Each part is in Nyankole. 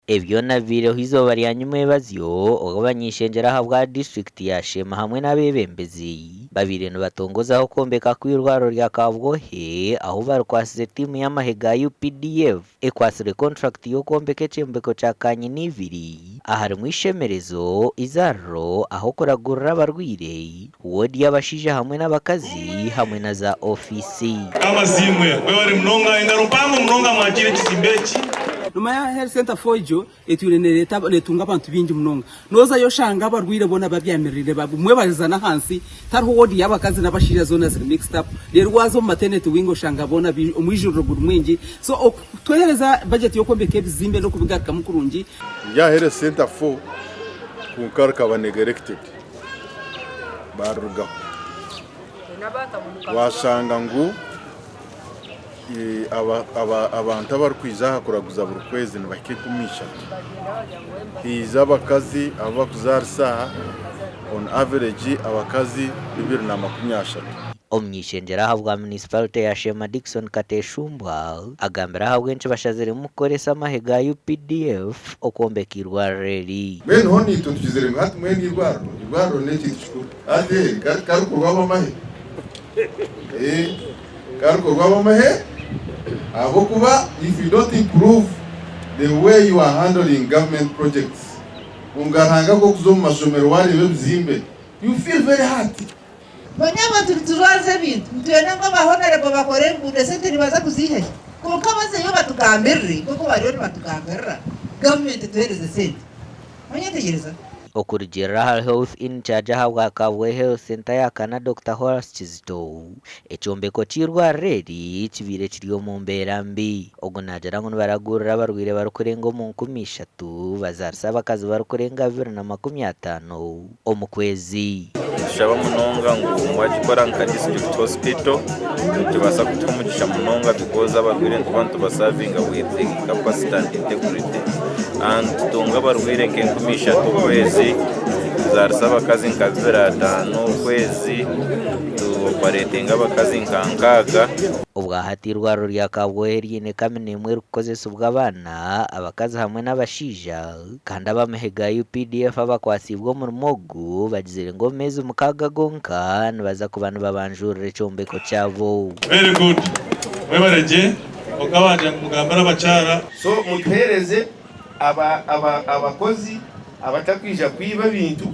Ebi byona bibaireho eizooba rya nyimwebazyo obu abany'eishengyero ahabwa disiturikiti ya Sheema hamwe n'abeebembezi babaire nibatongozaho okwombeka kw'eirwariro rya Kabwohe ahu barikwasize tiimu y'amahe ga UPDF ekwatsirwe kontrakiti y'okwombeka ekyombeko kya kanyina ibiri aharimu eishemerezo, eizaariro, ah'okuragurira abarwaire, woodi y'abashaija hamwe n'abakazi hamwe na za ofiisi. Amazimwe mwebare munonga engaro mpango munonga mwakiire ekizimbe eki. Nomanya health center 4 egyo etwire nereeta netunga abantu baingi munonga. Nozayo oshanga abarwaire boona babyamirire bamwe baza n'ahansi tihariho ward y'abakazi n'abashaija zoona ziri mixed up reero waaza omu maternity wing oshanga boona omwijuriro guri mwingi so okutwehereza budget y'okwombeka ebizimbe n'okubigarukamu kurungi. Riri aha health center 4 kwonka rikaba neglected barirugaho washanga ngu Abantu abarikwija aha kuraguza buri kwezi nibahika 30. Haija abakazi abu barikuzaarisa aha, on average abakazi 230. Omuny'eishengyero ahabwa munisiparite ya Sheema Dickson Kateshumbwa agambire ahabw'enki bashaziremu kukoresa amahe ga UPDF okwombeka eirwariro eri. Mbwenu ho naitwe tugizire ngu hati mbwenu eirwariro, eirwariro n'ekintu kikuru. Hati karikorwamu amahe? Karikorwa ab'amahe ahabw'okuba if you don't improve the way you are handling government projects omugarihanga k'okuza omu mashomero wareeba ebizimbe you feel very hurt. Manya abantu nitujwaza ebintu, nitwenda ngu aba Honourable bakore enguudo esente nibaza kuziiha hi? Kwonka bazeyo batugambirire nk'oku bariyo nibatugambirira, gavumenti etuheereze esente. Manyetegyereza? Okurugiirira ahari Health In-Charge ahabwa Kabwe Health Centre ya Kana Dokita Horace Kizito, ekyombeko ky'eirwariro eri kibaire kiri omu mbeera mbi. Ogu naagira ngu nibaragurira abarwaire barikurenga omu 3000 bazaarisa abakazi barikurenga 250 omu kwezi. Nitushaba munonga ngu mwagikora nka district hospital nikibaasa kutuha omugisha munonga because abarwaire nituba nitubasavinga with capacity and integrity. Nitutunga abarwaire nk'enkumi ishatu okwezi, tuzaarisa abakazi nka 25 okwezi, tuoparetinga abakazi nka nkaaga. Obwahati eirwariro rya Kabwohe ryine kamina emwe erikukozesibwa abaana, abakazi hamwe n'abashaija. Kandi ab'amahe ga UPDF abakwatsiibwe omurimo ogu bagizire ngu omu meezi mukaaga gonka nibaza kuba nibabanjurira ekyombeko kyabo. Very good mwebare gye kwonka bangira ngu mugambire abakyara. So mutuhereze aba aba abakozi abatakwija kwiba ebintu,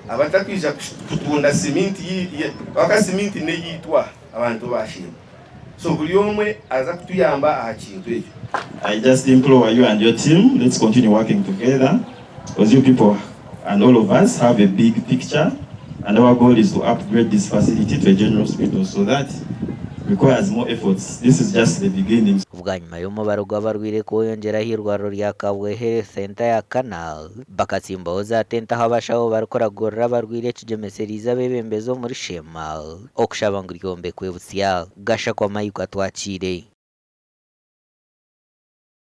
abatakwija kutunda siminti kwonka siminti neyitu aha abantu ba Sheema. So buri omwe aza kutuyamba aha kintu ekyo. I just implore you and your team, let's continue working together because you people and all of us have a big picture and our goal is to upgrade this facility to a general hospital so that requires more efforts. This is just the beginning. Bwanyima y'omubaro gw'abarwaire kweyongyera ah'eirwariro rya Kabwe Health Centre ya Canal, bakatsimbaho za tenti ahu abashaho barikuragurira abarwaire ekigyemesereize abeebembezi omuri Sheema okushaba ngu ryombekwe busya. Gashakwa Mayuka Atwakiire.